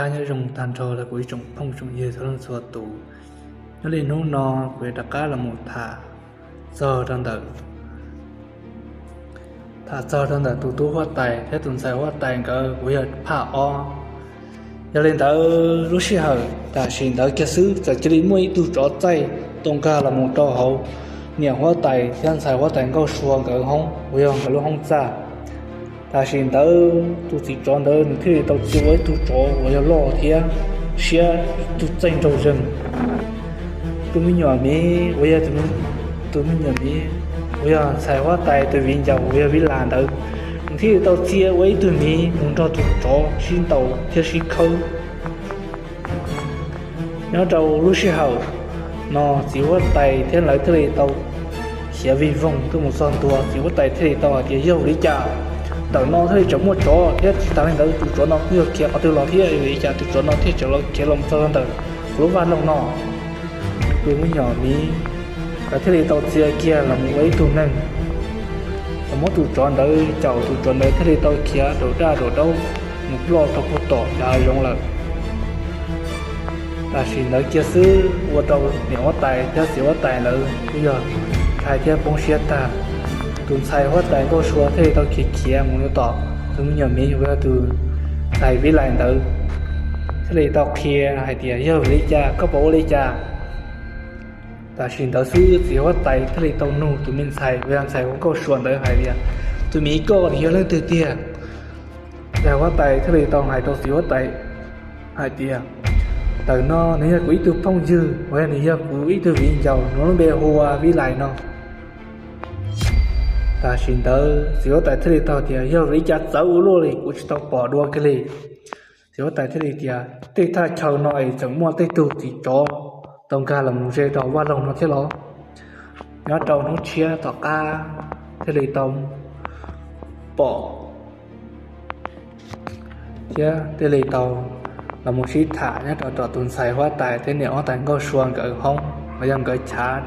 Nyob zoo tag nrho rau kuv ib tsoom phooj tsoom ywg txhua leej txhua tus. Nyob li hnub no kuv yuav rov qab los mus tham txog rau ntawm tham txog rau ntawm tus tub huab tais thiab tus ntxhais huab tais nkawd uas yog phaj ob. Yog li ntawd lub sij hawm tam sim ntawd kiag xwb txawm cia li muaj ib tug tsov txaij tau nkag los mus rau hauv niam huab tais thiab ntxhais huab tais Nkauj Sua nkawd hoob uas yog nkawd lub hoob txaj. Tam sim ntawd tus txiv tsov ntawd nws thiaj li tau txia ua ib tug tsov uas yog loj thiab siab, ib tug txaij nraug zeeg. Tus me nyuam miv uas yog tus me nyuam miv uas yog ntxhais huab tais tus viv ncaus uas yog Vib Lais ntawd, nws thiaj li tau txia ua ib tug miv mus nrog tus tsov sib ntaus thiab sib khawb. Nyob rau lub sij hawm no txiv huab tais thiab lawv thiaj li tau khiav vij voog tuaj mus txog ntua. Txiv huab tais thiaj li tau hais tias yog vim li cas ntawm no thiaj li tseem muaj tsov thiab tsis tas li ntawd tus tsov no kuj yog khiav qhov twg los thiab vim li cas tus tsov no thiaj tseem los khiav los txog ntawm kuv lub vaj loog no. Tus me nyuam miv nkawd thiaj li tau txia kiag los mus ua ib tug neeg, los muab tus tsov ntawd caum, tus tsov ntawd thiaj li tau khiav rau daj rau daub mus ploj rau puag tom cov hav zoov lawm. Tam sim ntawd kiag xwb ua rau niam huab tais thiab txiv huab tais lawv kuj yog ntshai thiab poob siab tag. Tus ntxhais huab tais Nkauj Sua thiaj li tau khiav khiav mus rau tom tus me nyuam miv uas yog tus ntxhais Vib Lais ntawd, thiaj li tau qhia hais tias yog vim li cas koj puas ua li cas. Tam sim ntawd xwb txiv huab tais thiaj li tau nug tus me ntxhais uas yog ntxhais Nkauj Sua ntawd hais tias tus miv koj nws yog leej twg tiag? Ntxhais huab tais thiaj li tau hais rau txiv huab tais hais tias ntawm no nws yog kuv ib tug phooj ywg uas yog nws yog kuv ib tug viv ncaus, nws lub npe hu ua Vib Lais no. Tam sim ntawd txiv huab tais thiaj li tau tias yog vim li cas txawv ua luaj li kuv tsis tau pom dua kiag li. Txiv huab tais thiaj li tias tej thaj chaw no es tseem muaj tej tug txiv tsov tau nkag los mus ze rau vaj loog no thiab los? Nyob rau hnub tshiab tom qab thiaj li tau pom thiab thiaj li tau los mus sib tham nyob rau tom tus ntxhais huab tais thiab niam huab tais Nkauj Sua nkawd hoob los yog nkawd chav.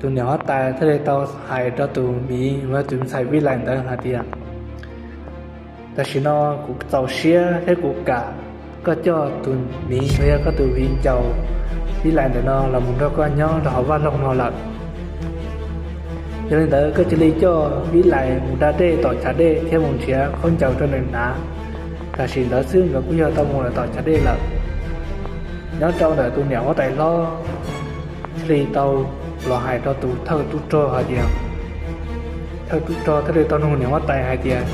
Tus niam huab tais thiaj li tau hais rau tus miv uas yog tus ntxhais Vib Lais ntawd hais tias tam sim no kuv txaus siab thiab kuv kam koj coj tus miv uas yog koj tus viv ncaus Vib Lais ntawm no los mus nrog koj nyob rau hauv vaj loog no lawm. Yog li ntawd koj cia li coj Vib Lais mus da dej tom chav dej thiab mus nrhiav khaub ncaws rau nws hnav. Tam sim ntawd xwb nkawd kuj yog tau mus lawm tom chav dej lawm. Nyob rau ntawm tus niam huab tais hlob thiaj li tau los hais rau tus thawj tub rog hais tias, thawj tub rog thiaj li tau nug niam huab tais hais tias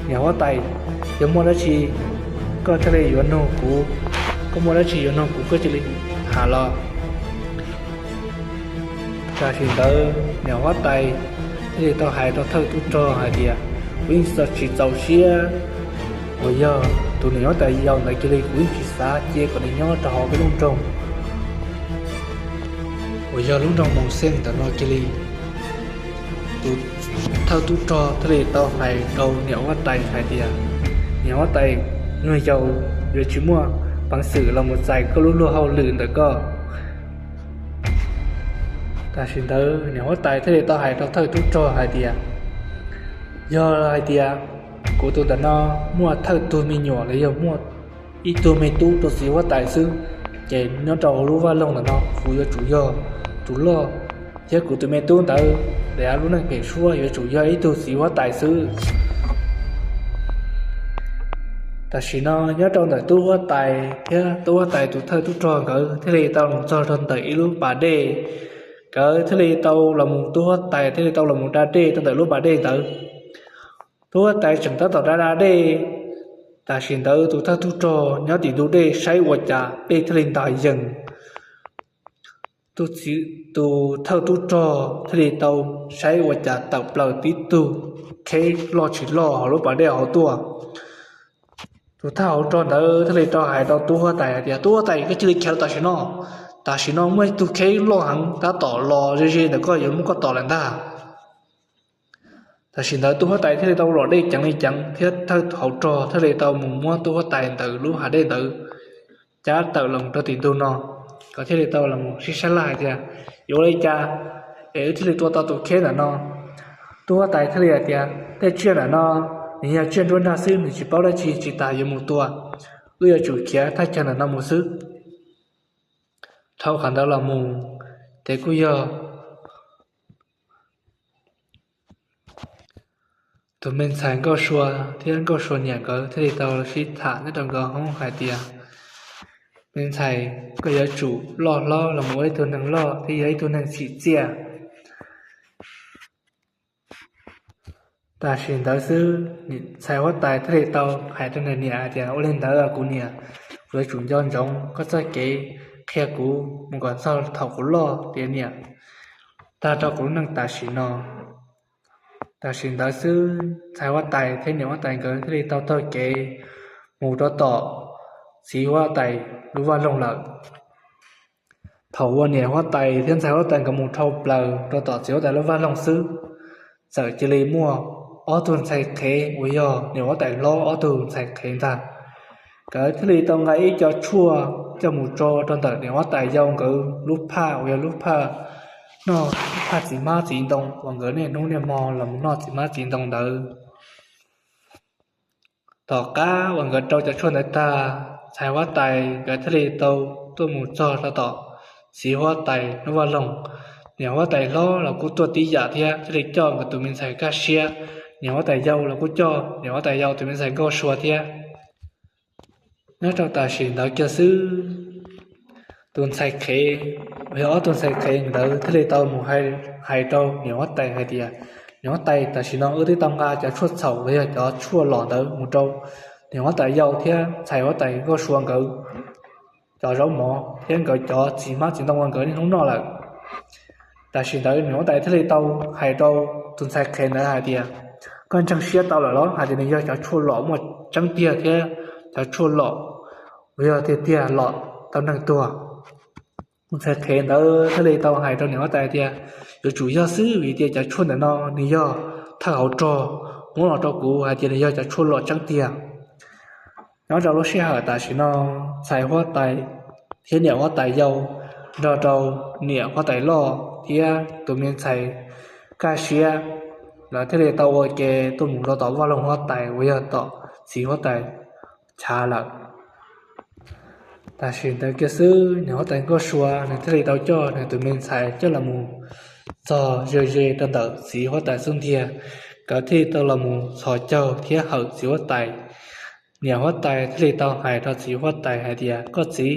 niam huab tais, yog muaj dab tsi koj thiaj li yuav nug kuv? Koj muaj dab tsi yuav nug kuv koj cia li tham los. Tam sim ntawd niam huab tais thiaj li tau hais rau thawj tub rog hais tias kuv yeej tsis txaus siab uas yog tus niam huab tais yau ntawd kiag li, kuv yeej tsis xav cia kom nws nyob rau hauv peb lub nroog uas yog lub nroog Moos Xeej ntawm no kiag li. Tus thawj tub rog thiaj li tau hais rau niam huab tais hais tias niam huab tais, nyuag yau yuav tsis muaj peev xwm los mus txais koj lub luag hauj lwm ntawm koj. Tam sim ntawd niam huab tais thiaj li tau hais rau thawj tub rog hais tias yog hais tias kuv tus ntawm no muaj thawj tug me nyuam los yog muaj ib tug me tub rau txiv huab tais xwb, ces nyob rau hauv lub vaj loog ntawm no kuv yuav tsum yog tus loj, thiab kuv tus me tub ntawd dav lub neej phem suab yuav tsum yog ib tug txiv huab tais xwb. Tam sim no nyob rau ntawm tub huab tais thiab tub huab tais tus thawj tub rog nkawd thiaj li tau los txog rau ntawm ib lub pas dej. Nkawd thiaj li tau los mus, tub huab tais thiaj li tau los mus da dej rau ntawm lub pas dej ntawd. Tub huab tais tseem tab tom da da dej, tam sim ntawd tus thawj tub rog nyob tim ntug dej saib ua cas dej thiaj li ntag yees. Tus thawj tub rog thiaj li tau saib ua cas tawm plaws tib tug kheb loj tsis loj hauv lub pas dej hauv tuaj. Tus thawj hauv rog ntawd thiaj li tau hais rau tub huab tais hais tias, tub huab tais, koj cia li khiav tam sim no, tam sim no muaj ib tug kheb loj heev tab tom los ze ze ntawm koj, yuav muab koj tom lawm ntag. Tam sim ntawd tub huab tais thiaj li tau los dej ceev li ceev thiab thawj hauv rog thiaj li tau mus muab tub huab tais ntawm lub hav dej ntawd cab tawm los rau tim ntug no, kom thiaj li tau los sib sab laj hais tias yuav ua li cas es wb thiaj li tua tau tus kheb ntawm no. Tub huab tais thiaj li hais tias tej tsiaj ntawm no nws yog tsiaj nruab nrag xwb, nws tsis paub dab tsi, tsis tas yuav mus tua. wb yuav tsum khiav thaj chaw ntawm no mus xwb. Dhau qhov ntawd los mus, ces kuj yog tus me ntxhais Nkauj Sua thiab Nkauj Sua niam nkawd thiaj li tau sib tham nyob rau nkawd hoob hais tias, me ntxhais, koj yuav tsum loj hlob los mus ua ib tug neeg loj thiab yog ib tug neeg tsim txiaj. Tam sim ntawd xwb, ntxhais huab tais thiaj li tau hais rau nws niam hais tias, ua li ntawd kuv niam, kuv yuav tsum nco ntsoov koj txoj kev qhia kuv mus kom txog thaum kuv loj tiag niam, tag rau kuv lub neej tam sim no. Tam sim ntawd xwb ntxhais huab tais thiab niam huab tais nkawd thiaj li tau taug kev mus rau tom txiv huab tais lub vaj loog lawm. Thaum uas niam huab tais thiab ntxhais huab tais nkawd mus dhau plaws rau tom txiv huab tais lub vaj loog xwb, txawm cia li muaj ob tug ntxhais qhev uas yog niam huab tais hlob ob tug ntxhais qhev ntag. Nkawd thiaj li tau nqa ib co tshuaj coj mus tso rau ntawm niam huab tais yau nkawd lub phaj uas yog lub phaj noj, phaj txiv hmab txiv ntoo uas nkawd niaj hnub niaj hmo los mus noj txiv hmab txiv ntoo ntawd. Tom qab uas nkawd rau cov tshuaj ntawd tag, ntxhais huab tais nkawd thiaj li tau tuaj mus txog rau tom txiv huab tais lub vaj loog. Niam huab tais hlob los kuj tuaj tib yam thiab, thiaj li coj nkawd tus me ntxhais Kaj Siab. Niam huab tais yau los kuj coj niam huab tais yau tus me ntxhais Nkauj Sua thiab. Nyob rau tam sim ntawd kiag xwb, tus ntxhais qhev, yog ob tug ntxhais qhev ntawd thiaj li tau mus hais rau niam huab tais hais tias, niam huab tais, tam sim no wb twb tau nqa cov tshuaj txhaum los yog cov tshuaj lom ntawd mus rau niam huab tais yau thiab ntxhais huab tais Nkauj Sua nkawd cov zaub mov thiab nkawd cov txiv hmab txiv ntoo uas nkawd niaj hnub noj lawm. Tam sim ntawd niam huab tais thiaj li tau hais rau tus ntxhais qhev ntawd hais tias, koj ntseeg siab tau lawm los hais tias nws yog cov tshuaj lom muaj tseeb tiag thiab cov tshuaj lom uas yog tiag tiag lom tau neeg tuag? Tus ntxhais qhev ntawd thiaj li tau hais rau niam huab tais tias, yuav tsum yog xwb, vim tias cov tshuaj ntawm no nws yog thawj hauv rog muab los rau kuv hais tias nws yog cov tshuaj lom tseeb tiag. Nyob rau lub sij hawm tam sim no, ntxhais huab tais thiab niam huab tais yau nrog rau niam huab tais loj thiab tus me ntxhais Kaj Siab, lawv thiaj li tau ua ke tuaj mus rau tom vaj loog huab tais uas yog tom txiv huab tais chav lawm. Tam sim ntawd kiag xwb, niam huab tais Nkauj Sua nws thiaj li tau coj nws tus me ntxhais coj los mus txog ze ze rau ntawm txiv huab tais xub ntiag. Nkawd thiaj li tau los mus txhos caug thiab hawm txiv huab tais. Niam huab tais thiaj li tau hais rau txiv huab tais hais tias, koj txiv,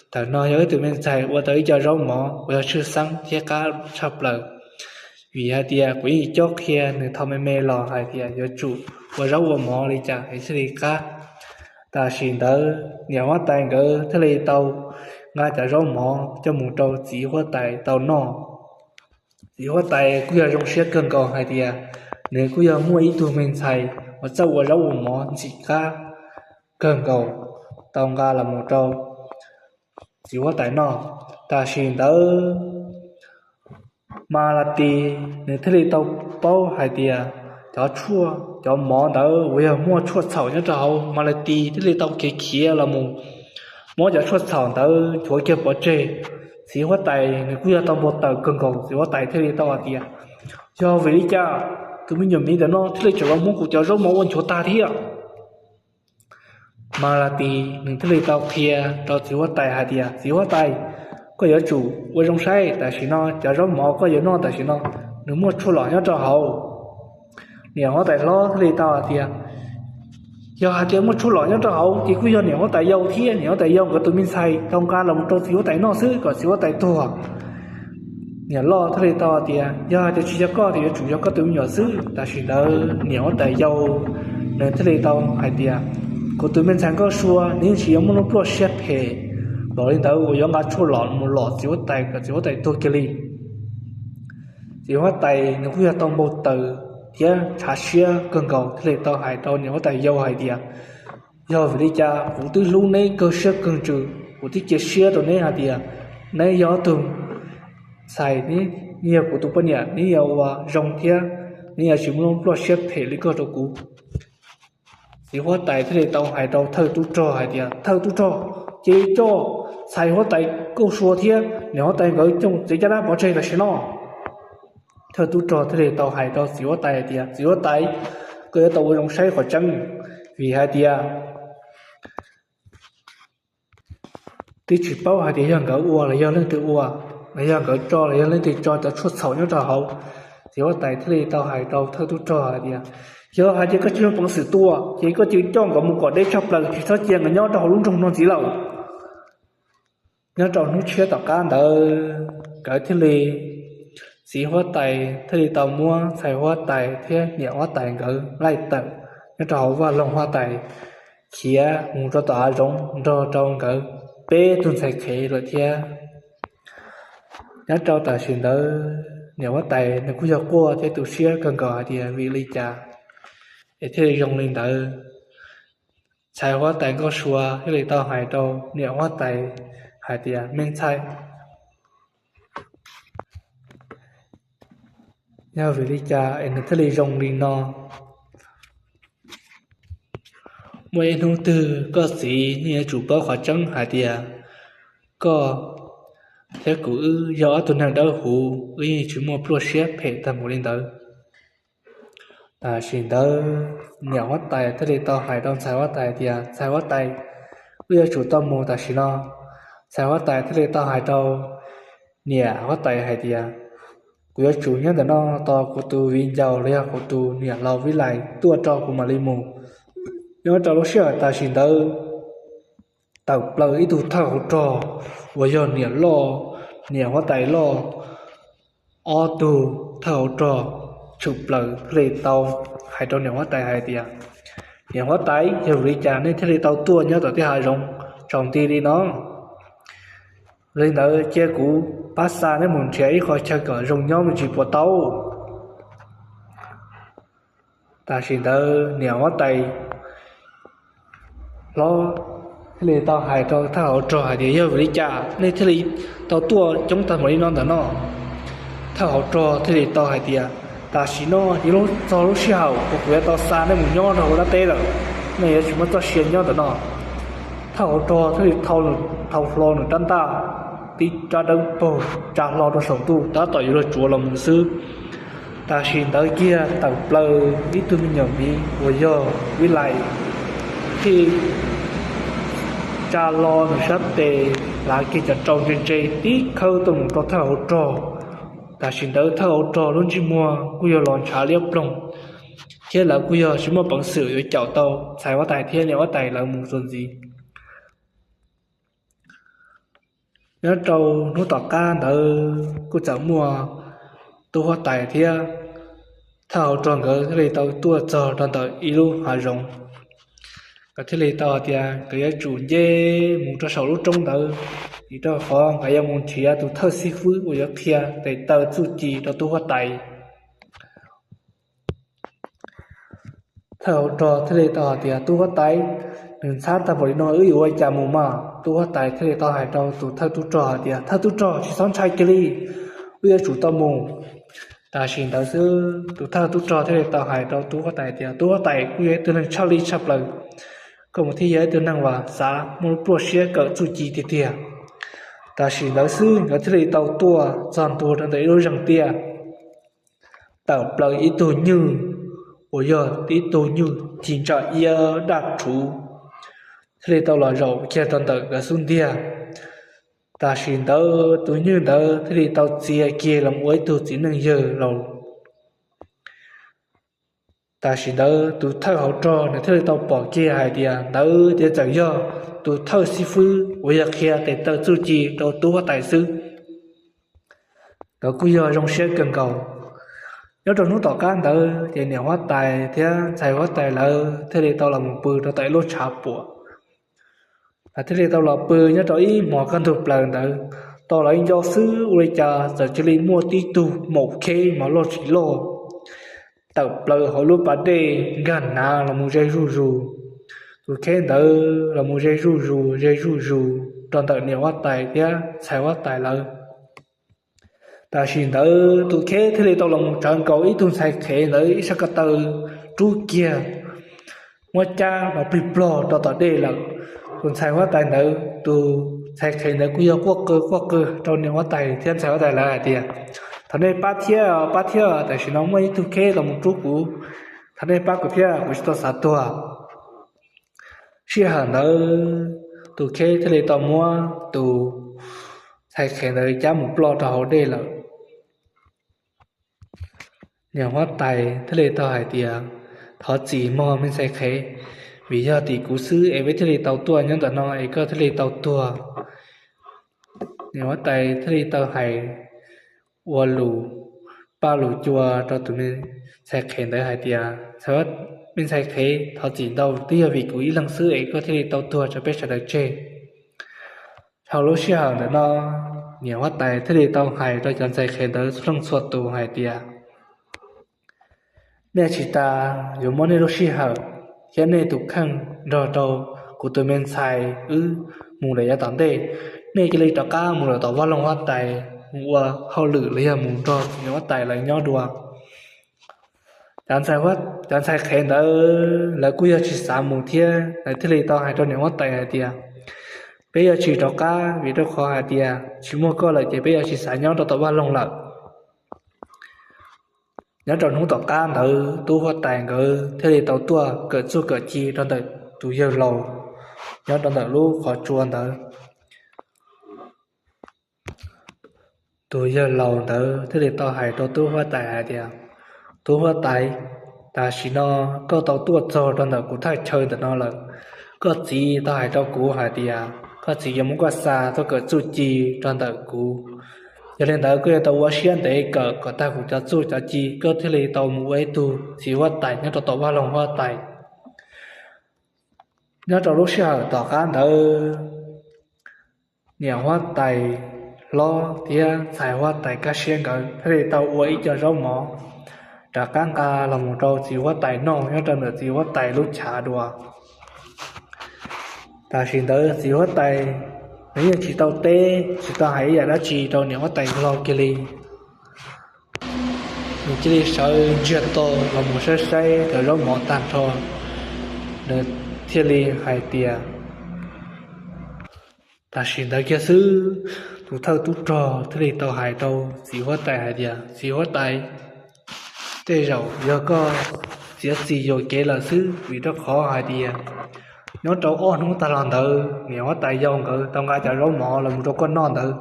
ntawm no yog wb tus me ntxhais ua tau ib co zaub mov uas yog tshwj xeeb thiab qab tshaj plaws. Vim hais tias kuv yeej cob qhia nws thaum me me los hais tias yuav tsum ua zaub ua mov li cas es thiaj li qab. Tam sim ntawd niam huab tais nkawd thiaj li tau nqa cov zaub mov coj mus rau txiv huab tais tau noj. Txiv huab tais kuj yog zoo siab kawg nkaus hais tias nws kuj yog muaj ib tug me ntxhais uas txawj ua zaub ua mov ntxim qab kawg nkaus tau nqa los mus rau txiv huab tais noj. Tam sim ntawd Mas Las Tis nws thiaj li tau paub hais tias cov tshuaj, cov mov ntawd uas yog muaj tshuaj txhaum nyob rau hauv. Mas Las Tis thiaj li tau khiav khiav los mus muab cov tshuaj txhaum ntawd nchuav kiag pov tseg. Txiv huab tais nws kuj yog tau npau taws kawg nkaus, txiv huab tais thiaj li tau hais tias, yog vim li cas tus me nyuam miv ntawm no thiaj li tseem los muab kuv cov zaub mov ua nchuav tag thiab? Mas Las Tis nws thiaj li tau qhia rau txiv huab tais hais tias, txiv huab tais, koj yuav tsum ua zoo saib, tam sim no cov zaub mov koj yuav noj tam sim no nws muaj tshuaj lom nyob rau hauv. Niam huab tais hlob thiaj li tau hais tias, yog hais tias muaj tshuaj lom nyob rau hauv ces kuj yog niam huab tais yau thiab niam huab tais yau nkawd tus me ntxhais tau nqa los rau txiv huab tais noj xwb kom txiv huab tais tuag. Niam loj thiaj li tau hais tias, yog hais tias tsis yog koj ces yuav tsum yog koj tus me nyuam xwb. Tam sim ntawd niam huab tais yau nws thiaj li tau hais tias, kuv tus me ntxhais Nkauj Sua nws yeej tsis yog muaj lub pluaj siab phem npaum li ntawd uas yuav nqa tshuaj lom mus lom txiv huab tais kom txiv huab tais tuag kiag li. Txiv huab tais nws kuj yog tau npau taws thiab ntshav siab kawg nkaus thiaj li tau hais rau niam huab tais yau hais tias, yog vim li cas kuv twb hlub neb kawg siab kawg ntsws, kuv twb cia siab rau neb hais tias neb yog ob tug ntxhais, neb yog kuv tus poj niam, neb yuav ua zoo thiab neb yuav tsis muaj lub pluaj siab phem li koj rau kuv. Txiv huab tais thiaj li tau hais rau thawj tub rog hais tias, thawj tub rog, cia li coj ntxhais huab tais Nkauj Sua thiab niam huab tais nkawd coj txiav caj dab pov tseg tam sim no. Thawj tub rog thiaj li tau hais rau txiv huab tais hais tias, txiv huab tais, koj yuav tau ua zoo saib qhov tseeb, vim hais tias twb tsis paub hais tias yog nkawd ua los yog leej twg ua, los yog nkawd tso los yog leej twg tso cov tshuaj txhaum nyob rau hauv. Txiv huab tais thiaj li tau hais rau thawj tub rog hais tias, yog hais tias koj tsis muaj peev xwm tua ces koj cia li coj nkawd mus kom deb tshaj plaws, tsis txhob cia nkawd nyob rau hauv lub nroog no ntxiv lawm. Nyob rau hnub tshiab tom qab ntawd nkawd thiaj li, txiv huab tais thiaj li tau muab ntxhais huab tais thiab niam huab tais nkawd laij tawm nyob rau hauv vaj loog huab tais, khiav mus rau tom hav zoov nrog rau nkawd peb tug ntxhais qhev lawm thiab. Nyob rau tam sim ntawd niam huab tais nws kuj yog quaj thiab tu siab kawg nkaus hais tias vim li cas es thiaj li zoo li ntawd. Ntxhais huab tais Nkauj Sua thiaj li tau hais rau niam huab tais hais tias, me ntxhais, yog vim li cas es nws thiaj li zoo li no? Muaj ib hnub twg koj txiv yeej yuav tsum paub qhov tseeb hais tias koj thiab kuv wb yog ob tug neeg dawb huv, wb yeej tsis muaj pluaj siab phem tag npaum li ntawd. Tam sim ntawd niam huab tais thiaj li tau hais rau ntxhais huab tais tias, ntxhais huab tais, wb yuav tsum tau mus tam sim no. Ntxhais huab tais thiaj li tau hais rau niam huab tais hais tias, kuv yuav tsum nyob ntawm no tos kuv tus viv ncaus los yog kuv tus niam laus Vib Lais tuaj tso kuv mam li mus. Nyob rau lub sij hawm tam sim ntawd tawm plaws ib tug thawj hauv rog uas yog niam loj, niam huab tais loj, ob tug thawj hauv rog tshwm plaws thiaj li tau hais rau niam huab tais hais tias, niam huab tais, yog vim li cas nej thiaj li tau tuaj nyob tom tej hav zoov tsaus nti li no? Li ntawd cia kuv pab xa neb mus nrhiav ib qho chaw kom zoo nyob me ntsis puas tau? Tam sim ntawd niam huab tais hlob thiaj li tau hais rau thawj hauv rog hais tias, yog vim li cas nej thiaj li tau tuaj coob tag npaum li no ntawm no? Thawj hauv rog thiaj li tau hais tias, tam sim no yog txog lub sij hawm uas kuv yuav tau xa nej mus nyob rau hauv dab teb lawm, nej yuav tsis muaj txoj sia nyob ntawm no. Thawj hauv rog thiaj li thau hlo nws rab ntaj, tib rab dawb paug tsa hlo rau saum ntuj tab tom yuav luag tsuav los mus xwb. Tam sim ntawd kiag tawm plaws ib tug me nyuam miv uas yog Vib Lais, thiaj tsa hlo nws sab tes, hlav kiag cov rau ntse ntse tib khawb tuaj mus rau thawj hauv rog. Tam sim ntawd thawj hauv rog lub ntsej muag kuj yog los ntshav liab ploog, thiab lawv kuj yog tsis muaj peev xwm yuav caum tau ntxhais huab tais thiab niam huab tais lawv mus txuas ntxiv. Nyob rau hnub tom qab ntawd kuj txawm muaj tub huab tais thiab thawj hauv rog nkawd thiaj li tau tuaj txog rau ntawm ib lub hav zoov. Nkawd thiaj li tau hais tias nkawd yuav tsum nce mus rau saum lub roob ntawd, vim rau qhov nkawd yuav mus nrhiav tus thawj xib fwb uas yuav qhia tes taw txuj ci rau tub huab tais. Thawj hauv rog thiaj li tau hais tias, tub huab tais, nws ntxhab tag npaum li no wb yuav ua cas mus mas? Tub huab tais thiaj li tau hais rau tus thawj tub rog hais tias, thawj tub rog, tsis txhob ntshai kiag li, wb yuav tsum tau mus. Tam sim ntawd xwb tus thawj tub rog thiaj li tau hais rau tub huab tais tias, tub huab tais, koj yog ib tug neeg tshaj lij tshaj plaws, koj mus thiaj yog ib tug neeg uas xav muaj lub pluaj siab kawm txuj ci tiag tiag. Tam sim ntawd xwb nkawd thiaj li tau tuaj txog ntua rau ntawm ib lub zeeg tiaj. Tawm plaws ib tug nywj uas yog ib tug nywj ci ntsa iab daj rhuv thiaj li tau los zaum kiag rau ntawm nkawd xub ntiag. Tam sim ntawd tus nywj ntawd thiaj li tau txia kiag los ua ib tug txiv neej yawg laus. Tam sim ntawd tus thawj hauv rog nws thiaj li tau pom kiag hais tias ntawd tias txawm yog tus thawj xib fwb uas yog qhia tes taw txuj ci rau tub huab tais xwb. Nkawd kuj yog zoo siab kawg nkaus. Nyob rau hnub tom qab ntawd ces niam huab tais thiab ntxhais huab tais lawv thiaj li tau los mus pw rau tom ib lub tshav puam. Lawv thiaj li tau los pw nyob rau ib hmos kaj ntug plaws ntawd, tau lawv nco xwb ua li cas txawm cia li muaj tib tug maum kheb mas loj tsis loj tawm plaws hauv lub pas dej nkag nav los mus ze zuj zus. Tus kheb ntawd los mus ze zuj zus ze zuj zus rau ntawm niam huab tais thiab ntxhais huab tais lawv. Tam sim ntawd tus kheb thiaj li tau los mus tsawv nkaus ib tug ntxhais qhev ntawd ib sab ko taw rub kiag, muab cab los plig plog rau tom dej lawm. Tus ntxhais huab tais ntawd, tus ntxhais qhev ntawd kuj yog quaj qw quaj qw rau niam huab tais thiab ntxhais huab tais lawv hais tias, thov nej pab thiab, pab thiab, tam sim no muaj ib tug kheb los mus rub kuv, thov nej pab kuv thiab, kuv tsis tau xav tuag. Sij hawm ntawd tus kheb thiaj li tau muab tus ntxhais qhev ntawd cab mus ploj rau hauv dej lawm. Niam huab tais thiaj li tau hais tias, thov txim mog me ntxhais qhev, vim yog tim kuv xwb es peb thiaj li tau tuaj nyob ntawm no es koj thiaj li tau tuag. Niam huab tais thiaj li tau hais ua lus paj lus cua rau tus me ntxhais qhev ntawd hais tias, me ntxhais qhev, thov txim ntau, twb yog vim kuv ib leeg xwb es koj thiaj li tau tuag tso peb sawv daws tseg. Dhau lub sij hawm ntawm no, niam huab tais thiaj li tau hais rau cov ntxhais qhev ntawd txhua leej txhua tus hais tias, nej tsis tas yuav muab nej lub sij hawm thiab nej tus kheej nrog rau kuv tus me ntxhais wb mus lawm yav tom ntej. Nej cia li rov qab mus lawm tom vaj loog huab tais mus ua hauj lwm los yog mus nrog niam huab tais lawv nyob dua. Cov ntxhais qhev ntawd lawv kuj yog tsis xav mus thiab, lawv thiaj li tau hais rau niam huab tais hais tias, peb yuav tsis rov qab vim rau qhov hais tias tsis muaj koj lawm ces peb yuav tsis xav nyob rau tom vaj loog lawm. Nyob rau hnub tom qab ntawd tub huab tais nkawd thiaj li tau tuaj kawm txuj kawm ci rau ntawm tus yawg laus nyob rau ntawm lub qhov tsua ntawd. Tus yawg laus ntawd thiaj li tau hais rau tub huab tais hais tias, tub huab tais, tam sim no koj tau tuaj txog rau ntawm kuv thaj chaw ntawm no lawm. Koj txiv tau hais rau kuv hais tias koj txiv yuav muab koj xa tuaj kawm txuj ci rau ntawm kuv. Yog li ntawd koj yuav tau ua siab ntev kawm kom tag kuv cov txuj cov ci koj thiaj li tau mus ua ib tug txiv huab tais nyob rau tom vaj loog huab tais. Nyob rau lub sij hawm tom qab ntawd, niam huab tais hlob thiab ntxhais huab tais kaj siab nkawd thiaj li tau ua ib co zaub mov rov qab nqa los mus rau txiv huab tais noj nyob rau ntawm txiv huab tais lub chav dua. Tam sim ntawd txiv huab tais nws yeej tsis tau teb tsis tau hais ib yam dab tsi rau niam huab tais hlo kiag li. Nws cia li sawv ntsiag to los mus saib saib cov zaub mov tag nrho, nws thiaj li hais tias, tam sim ntawd kiag xwb, tus thawj tub rog thiaj li tau hais rau txiv huab tais hais tias, txiv huab tais, tej zaum yog koj txiav txim yuam kev lawm xwb, vim rau qhov hais tias nyob rau ob hnub tag los ntawd niam huab tais yau nkawd tau nqa cov zaub mov los mus rau koj noj ntawd.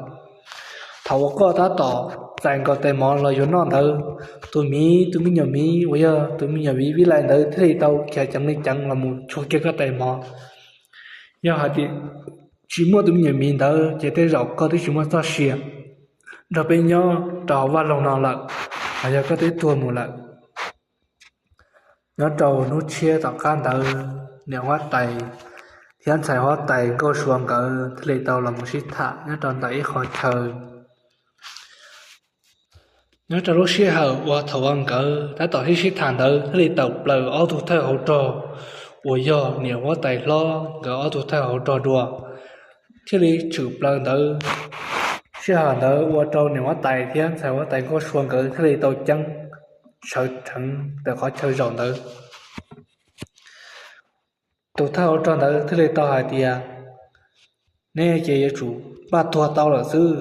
Thaum uas koj tab tom txais nkaus tais mov los yuav noj ntawd, tus miv, tus me nyuam miv uas yog tus me nyuam miv vib lais ntawd thiaj li tau khiav ceev li ceev los mus tshua kiag koj tais mov. Yog hais tias tsis muaj tus me nyuam miv ntawd ces tej zaum koj twb tsis muaj txoj sia nrog peb nyob rau hauv vaj loog no lawm, los yog koj twb tuag mus lawm. Nyob rau hnub tshiab tom qab ntawd niam huab tais thiab ntxhais huab tais nkauj sua nkawd thiaj li tau los mus sib tham nyob rau ntawm ib qhov chaw. Nyob rau lub sij hawm uas thaum uas nkawd tab tom sib sib tham ntawd thiaj li tawm plaws ob tug thawj hauv rog uas yog niam huab tais hlob nkawd ob tug thawj hauv rog dua, thiaj li tshwm plaws ntawd. Sij hawm ntawd ua rau niam huab tais thiab ntxhais huab tais nkauj sua nkawd thiaj li tau ceeb sawv rheev ntawm qhov chaw zaum ntawd. Tus thawj hauv rog ntawd thiaj li tau hais tias, nej ces yuav tsum npaj tuag tau lawm xwb.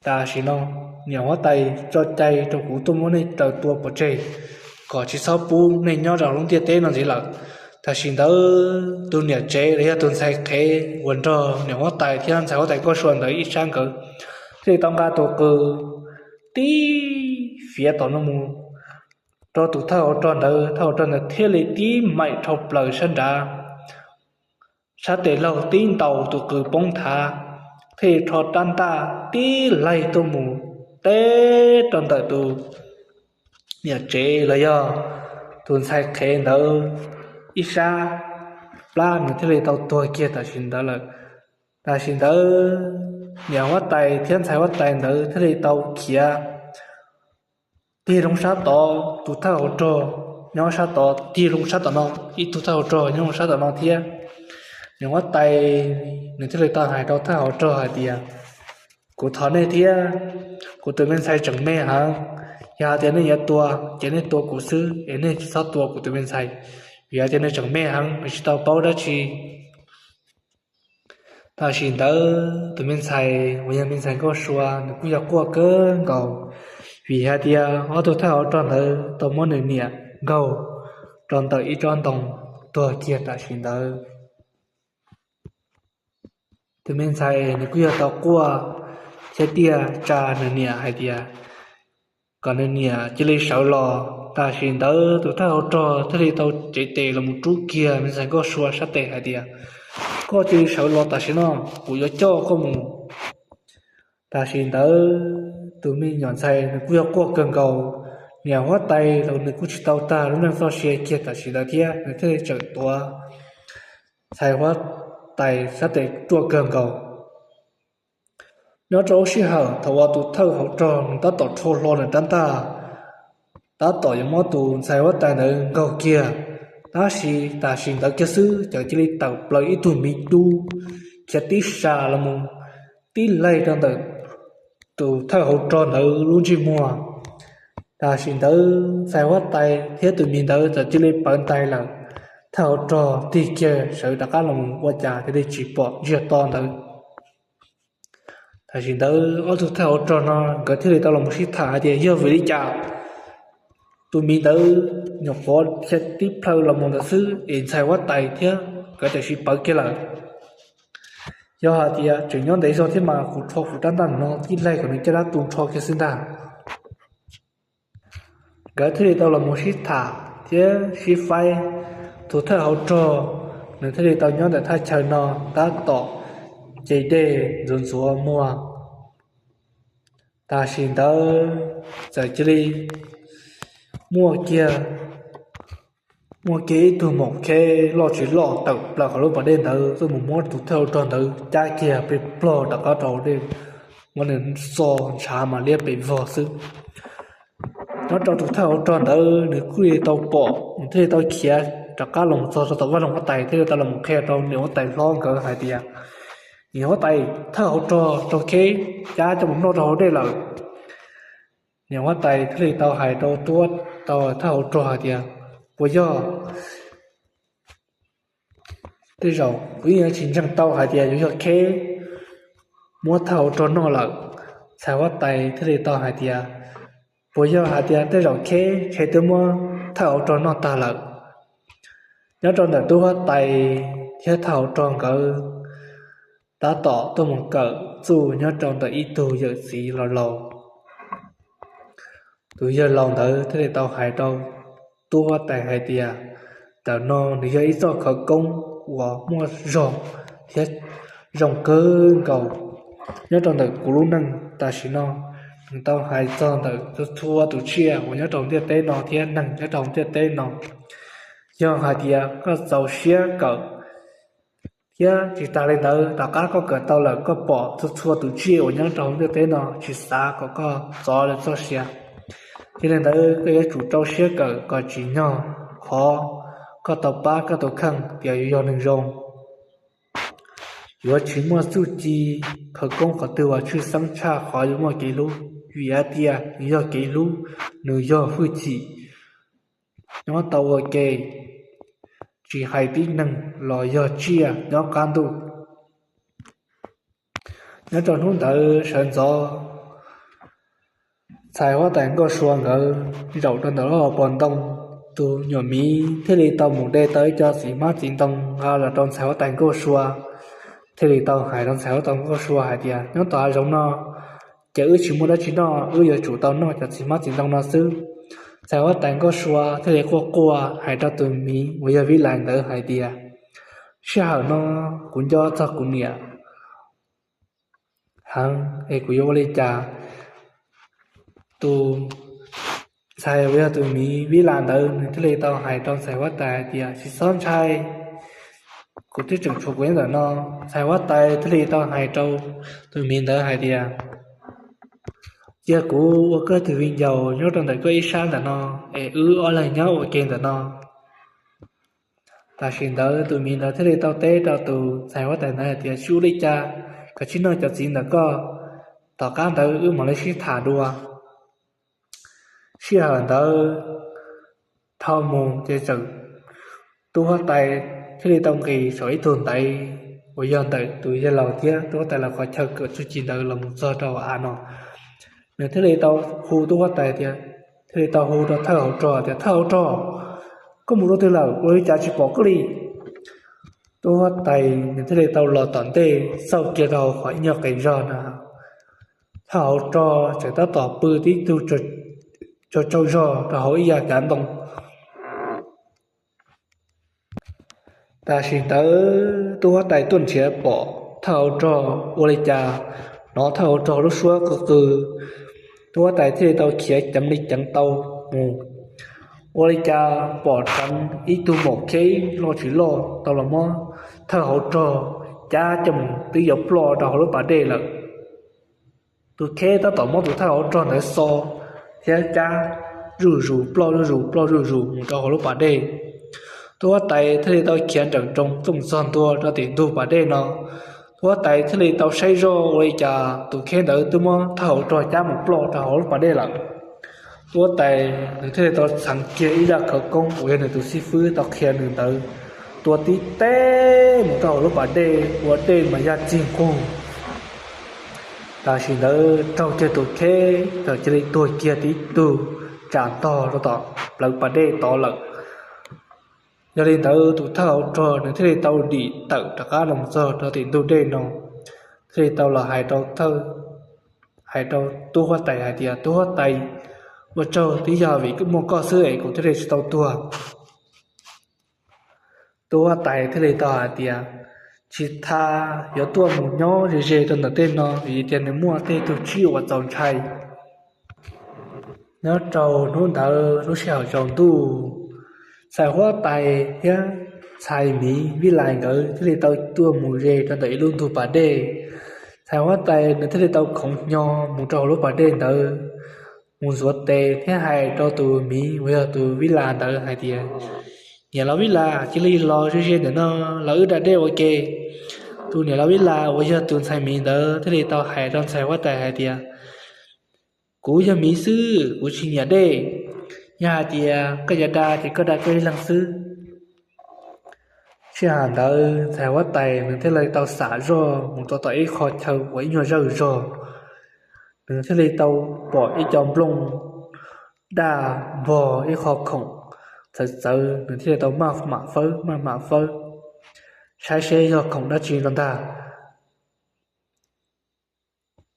Tam sim no niam huab tais tso cai rau kuv tuaj muab nej raws tua pov tseg kom tsis txhob pub nej nyob rau lub ntiaj teb no ntxiv lawm. Tam sim ntawd tus niam tsev los yog tus ntxhais qhev uas nrog niam huab tais thiab ntxhais huab tais nkauj sua ntawd ib sab nkawd thiaj li tau nqa tus qws tib fiav tom no mus rau tus thawj hauv rog ntawd, thawj hauv rog ntawd thiaj li tib maim rho plaws sab nrad, sab tes laug tib ntaus tus qws poob nthav, thiaj li rho rab ntaj tib laig tuaj mus teb rau ntawm tus niam tsev los yog tus ntxhais qhev ntawd ib sab plab, nws thiaj li tau tuag kiag tam sim ntawd lawm. Tam sim ntawd niam huab tais thiab ntxhais huab tais ntawd thiaj li tau khiav tig loo sab tod, tus thawj hauv rog nyob sab tod, tig loo sab tom no, ib tug thawj hauv rog nyob sab tom no thiab. Niam huab tais nws thiaj li tau hais rau thawj hauv rog hais tias, kuv thov nej thiab, kuv tus me ntxhais tseem me heev, yog hais tias nej yuav tua ces nej tua kuv xwb es nej tsis txhob tua kuv tus me ntxhais, vim hais tias nws tseem me heev nws tsis tau paub dab tsi. Tam sim ntawd tus me ntxhais uas yog me ntxhais nkauj sua nws kuj yog quaj kawg nkaus, vim hais tias ob tug thawj hauv rog ntawd tau muab nws niam nkaug rau ntawm ib tsob ntoo tuag kiag tam sim ntawd. tus me ntxhais nws kuj yog tau quaj thiab tiaj tsa nws niam hais tias kom nws niam cia li sawv los. Tam sim ntawd tus thawj hauv rog thiaj li tau cev tes los mus rub kiag me ntxhais Nkauj Sua sab tes hais tias, koj cia li sawv los tam sim no, kuv yuav coj koj mus. Tam sim ntawd tus me nyuam ntxhais nws kuj yog quaj kawg nkaus, niam huab tais los nws kuj tsis tau tag lub neej txoj sia kiag tam sim ntawd thiab, nws thiaj li tseem tuav ntxhais huab tais sab tes ruaj kawg nkaus. Nyob rau lub sij hawm thaum uas tus thawj hauv rog nws tab tom rho hlo nws rab ntaj, tab tom yuav muab tus ntxhais huab tais ntawd nkaug kiag, tab sis tam sim ntawd kiag xwb ces cia li tawm plaws ib tug miv dub khiav tib sas los mus tib laig rau ntawm tus thawj hauv rog ntawd lub ntsej muag. Tam sim ntawd ntxhais huab tais thiab tus miv ntawd txawm cia li pawv ntais lawm. Thawj hauv rog tig kiag sawv rov qab los mus ua cas thiaj li tsis pom ntsiag to ntawd. Tam sim ntawd ob tug thawj hauv rog no nkawd thiaj li tau los mus sib tham hais tias yog vim li cas tus miv ntawd nyuam qhuav khiav tib plhaw los mus ntawd xwb es ntxhais huab tais thiab nkawd tam sim pawv kiag lawm. Yog hais tias tseem nyob ntev zog thiab mas kuv rho kuv rab ntaj no tib laig kom nws caj dab tu nrho kiag xwb ntag. Nkawd thiaj li tau los mus sib tham thiab sib faib. Tus thawj hauv rog nws thiaj li tau nyob ntawm thaj chaw no tab tom ce dej ntxuav ntxuav muag. Tam sim ntawd txawm cia li muaj kiag muaj kiag ib tug maum kheb loj tsis loj tawm plaws qhov lub pas dej ntawd tuaj mus muab tus thawj hauv rog ntawd cab kiag plig plog rov qab rau hauv dej, muab nws xo ntshav mas liab pes vog xwb. Nyob rau tus thawj hauv rog ntawd nws kuj li tau pom, nws thiaj li tau khiav rov qab los txog rau tom vaj loog huab tais thiaj li tau los qhia rau niam huab tais hlob nkawd hais tias, niam huab tais, thawj hauv rog raug kheb cab coj mus noj rau hauv dej lawm. Niam huab tais thiaj li tau hais rau tub, tau thawj hauv rog hais tias, puas yog, tej zaum kuv yeej yuav tsis ntseeg tau hais tias yuav yog kheb muab thawj hauv rog noj lawm. Ntxhais huab tais thiaj li tau hais tias, puas yog hais tias tej zaum kheb ntshe twb muab thawj hauv rog noj tag lawm. Nyob rau ntawm tub huab tais thiab thawj hauv rog nkawd tab tom tuaj mus kawm txuj nyob rau ntawm ib tug yawm txiv laus laus. Tus yawg laus ntawd thiaj li tau hais rau tub huab tais hais tias, ntawm no nws yog ib txoj khawv koob uas muaj zog thiab zoo kawg nkaus nyob rau ntawm kuv lub neej tam sim no. Nws tau hais txog ntawm txhua tus tsiaj uas nyob rau ntiaj teb no thiab neeg nyob rau ntiaj teb no. Yog hais tias koj txaus siab kawm thiab tsis tas li ntawd, tom qab koj kawm tau lawm koj pom txhua txhua tus tsiaj uas nyob rau hauv ntiaj teb no tsis xav kom koj txov lawv txoj sia. Yog li ntawd koj yuav tsum rau siab kawm kom tsim nyog qhov koj tau pab koj tus kheej tias yuav yog neeg zoo. Yuav tsis muaj txuj ci khawv koob qhov twg uas tshwj xeeb tshaj qhov yuav muaj kev hlub, vim hais tias nws yog kev hlub, nws yog hwj chim nyob tau ua ke, tsis hais tib neeg los yog tsiaj nyob qab ntuj. Nyob rau hnub ntawd sawv ntxov, ntxhais huab tais Nkauj Sua nkawd zaum rau ntawm lub hauv paus ntoo, tus nyuam miv thiaj li tau mus de tau ib co txiv hmab txiv ntoo nqa los rau ntxhais huab tais Nkauj Sua, thiaj li tau hais rau ntxhais huab tais Nkauj Sua hais tias, nyob tom hav zoov no ces wb tsis muaj dab tsi noj, wb yuav tsum tau noj cov txiv hmab txiv ntoo no xwb. Ntxhais huab tais Nkauj Sua thiaj li quaj quaj hais rau tus miv uas yog Vib Lais ntawd hais tias, sij hawm no kuv nco txog kuv niam heev es kuv yuav ua li cas? Tus ntxhais uas yog tus miv Vib Lais ntawd nws thiaj li tau hais rau ntxhais huab tais hais tias, tsis txhob ntshai, kuv twb tseem tshuav kuv nyob ntawm no. Ntxhais huab tais thiaj li tau hais rau tus miv ntawd hais tias, cia kuv ua koj tus viv ncaus nyob rau ntawm koj ib sab ntawm no, es wb ob leeg nyob ua ke ntawm no. Tam sim ntawd tus miv ntawd thiaj li tau teb rau tus ntxhais huab tais ntawd hais tias, tsis ua li cas, koj cia li noj cov txiv ntawm koj, tom qab ntawd wb mam li sib tham dua. Sij hawm ntawd dhau mus ces txawm, tub huab tais thiaj li tau nqis saum ib tug ntaiv uas yog ntawm tus yawg laus thiab tub huab tais lawv qhov chaw kawm txuj ci ntawd los mus txog rau av no. Nws thiaj li tau hu tub huab tais tias, thiaj li tau hu rau thawj hauv rog tias, thawj hauv rog, koj mus rau twg lawm, ua li cas tsis pom koj li? Tub huab tais nws thiaj li tau los tom ntej xauj kiag rau hauv qhov ib nyuag qes zog na, thawj hauv rog tseem tab tom pw tib tug tsaug tsaug zog rau hauv ib yav cav ntoo. Tam sim ntawd tub huab tais tuaj nrhiav pom thawj hauv rog ua li cas, hnov thawj hauv rog lub suab qw qw. Tub huab tais thiaj li tau khiav ceev li ceev tau mus, ua li cas pom tseev ib tug maum kheb loj tsis loj tau los muab thawj hauv rog cab coj mus twb yuav ploj rau hauv lub pas dej lawm. Tus kheb tab tom muab tus thawj hauv rog ntawd xo thiab cab zuj zus ploj zuj zus ploj zuj zus mus rau hauv lub pas dej. Tub huab tais thiaj li tau khiav nrawm nroos txooj txog ntua rau tim ntug pas dej no. Tub huab tais thiaj li tau saib zoj ua li cas tus kheb ntawd twb muab thawj hauv rog cab mus ploj rau hauv lub pas dej lawm. Tub huab tais nws thiaj li tau txheev kiag ib zaj khawv koob uas yog nws tus xib fwb tau qhia nws ntawd, tua tib teg mus rau hauv lub pas dej ua dej mas yaj txig nqug. Tam sim ntawd raug kiag tus kheb txawm cia li tuag kiag tib tug tsam ntog rau tom plawv pas dej tod lawm. Yog li ntawd tus thawj hauv rog nws thiaj li tau dim tawm rov qab los txog rau tim ntug dej no, thiaj li tau los hais rau thawj, hais rau tub huab tais hais tias, Tub huab tais, ua tsaug, twb yog vim muaj koj xwb es kuv thiaj li tsis tau tuag. Tub huab tais thiaj li tau hais tias, Tsis tas yuav tuaj mus nyob ze ze rau ntawm tej no vim tias nws muaj tej tug tsib uas txaus ntshai. Nyob rau hnub ntawd lub sij hawm tsaus ntuj, ntxhais huab tais thiab ntxhais miv Vij Lais nkawd thiaj li tau tuaj mus ze rau ntawm ib lub ntug pas dej. Ntxhais huab tais nws thiaj li tau khoov hnyo mus rau hauv lub pas dej ntawd, mus ntxuav tes thiab hais rau tus miv uas yog tus Vij Las ntawd hais tias, Niam laus Vij Las, cia li los ze ze ntawm no los wb da dej ua ke. Tus niam laus Vij Las uas yog tus ntxhais miv ntawd thiaj li tau hais rau ntxhais huab tais hais tias, Kuv yog miv xwb, kuv tsis nyiam dej. Yog hais tias koj yuav da ces koj da koj ib leeg xwb. Sij hawm ntawd ntxhais huab tais nws thiaj li tau xam zoj mus rau tom ib qho chaw uas ib nyuag zawj zog. Nws thiaj li tau pom ib co nplooj daj npog ib qho khoom txawv txawv, nws thiaj li tau maj mam fawb maj mam fawb saib seb yog khoom dab tsi no ntag.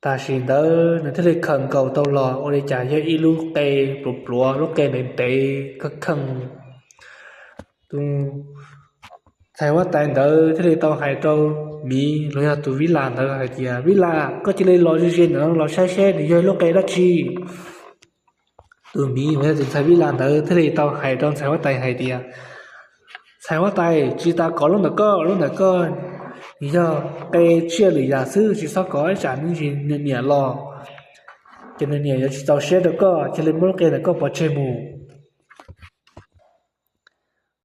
Tam sim ntawd nws thiaj li khaws nkaus tau los ua li cas yog ib lub qe pluav pluav, lub qe ntev ntev kheej kheej. Tus ntxhais huab tais ntawd thiaj li tau hais rau miv los yog tus Vij Las ntawd hais tias, Vij Las, koj cia li los ze ze ntawm no los saib seb nws yog ib lub qe dab tsi. Tus miv uas yog tus ntxhais Vij Las ntawd thiaj li tau hais rau ntxhais huab tais hais tias, Ntxhais huab tais, tsis tas kov lub ntawm koj, lub ntawm koj nws yog qe tsiaj lwm yam xwb, tsis txhob kov, ib tsam nws niam los ces nws niam yuav tsis txaus siab rau koj, cia li muab lub qe ntawm koj pov tseg mus.